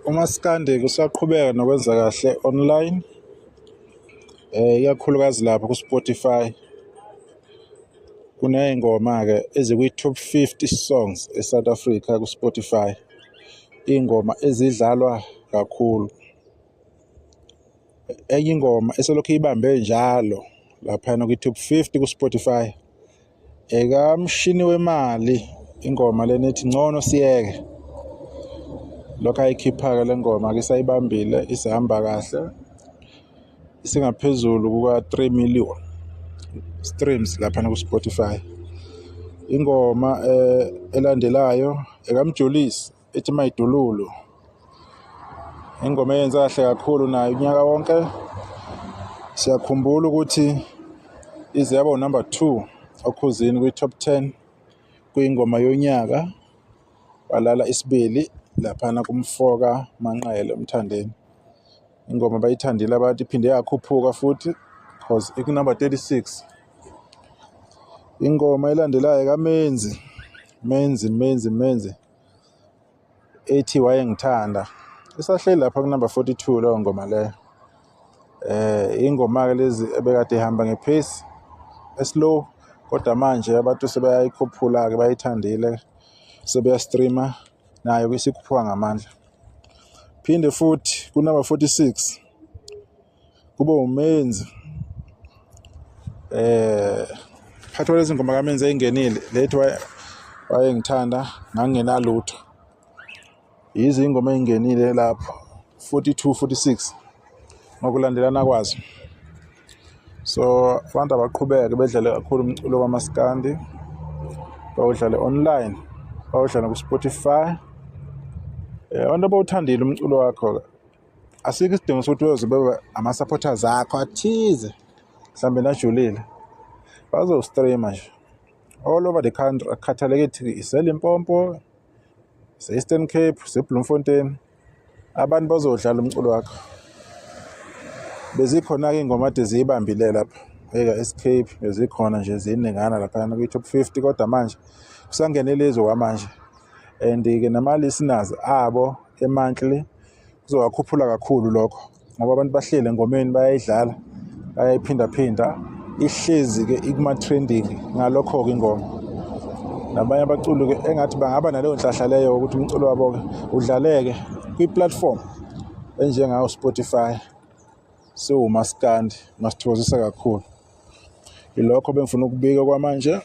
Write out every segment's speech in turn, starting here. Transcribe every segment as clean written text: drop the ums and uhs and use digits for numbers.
Umaskandi kusaqhubeka nokwenza kahle online, ikakhulukazi lapha ku-Spotify. Kuney'ngoma-ke ezikwi-top 50 songs e-South Africa ku-Spotify, iy'ngoma ezidlalwa kakhulu. Enye ingoma eselokhu iyibambe njalo laphayana kwi-top 50 ku-Spotify ekaMshini Wemali, ingoma lena ethi Ngcono Siyeke. Lokhu ayikhipha-ke le ngoma-ke isayibambile, isihamba kahle, isingaphezulu kuka-3 million streams laphana ku-Spotify. Ingoma elandelayo ekaMjolisi ethi Mayidululu, ingoma eyenze kahle kakhulu nayo unyaka wonke. Siyakhumbula ukuthi ize yaba unumber 2 okhuzini kwi-top 10 kuyingoma yonyaka, walala isibili laphana kumfoka Manqele uMthandeni. Ingoma bayithandile abantu, iphinde yakhuphuka futhi cause ikunumber 36. Ingoma elandelayo kaMenzi, Menzi, Menzi, Menzi ethi Wayengithanda, isahleli lapha kunumber 42 leyo ngoma leyo. Ingoma-ke lezi ebekade ihamba ngepace eslow, kodwa manje abantu sebayayikhuphula-ke, bayithandile, sebeya-streama nayo isikhuphuka ngamandla. Phinde futhi kunumber 46 kube uMenzi, phakathi kwalezi ngoma kaMenzi eyingenile lethi Wayengithanda Ngangingenalutho, yizo ingoma eyingenile lapho 42 46 ngokulandelana kwazo. So abantu abaqhubeke bedlale kakhulu umculo kamaskandi, bawudlale online, bawudlale ku-Spotify. Abantu abawuthandile umculo wakho-ke, asikho isidingo sokuthi uyoze bebe ama-supporters akho athize mhlawumbe najulile, bazowustreama nje all over the country, akukhathaleki ukuthi iseLimpopo, ise-Eastern Cape, ise-Bloemfontein, abantu bazodlala umculo wakho. Bezikhona-ke iy'ngoma ade ziyibambile lapha eka-Escape, bezikhona nje ziningana laphayana kwi-top 50, kodwa manje kusangene lezi okwamanje, and-ke nama-listeners abo e-monthly kuzowakhuphula kakhulu lokho, ngoba abantu bahleli engomeni bayayidlala, bayayiphindaphinda, ihlezi-ke ikuma-trending ngalokho-ke ingoma. Nabanye abaculi-ke engathi bangaba naleyo nhlahla leyo ukuthi umculo wabo-ke udlaleke kwi-platform enjengawo Spotify. Siwumaskandi ungasithokozisa kakhulu. Ilokho bengifuna ukubika kwamanje,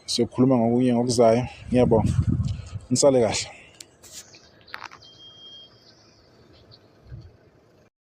siyokhuluma ngokunye ngokuzayo. Ngiyabonga, nisale kahle.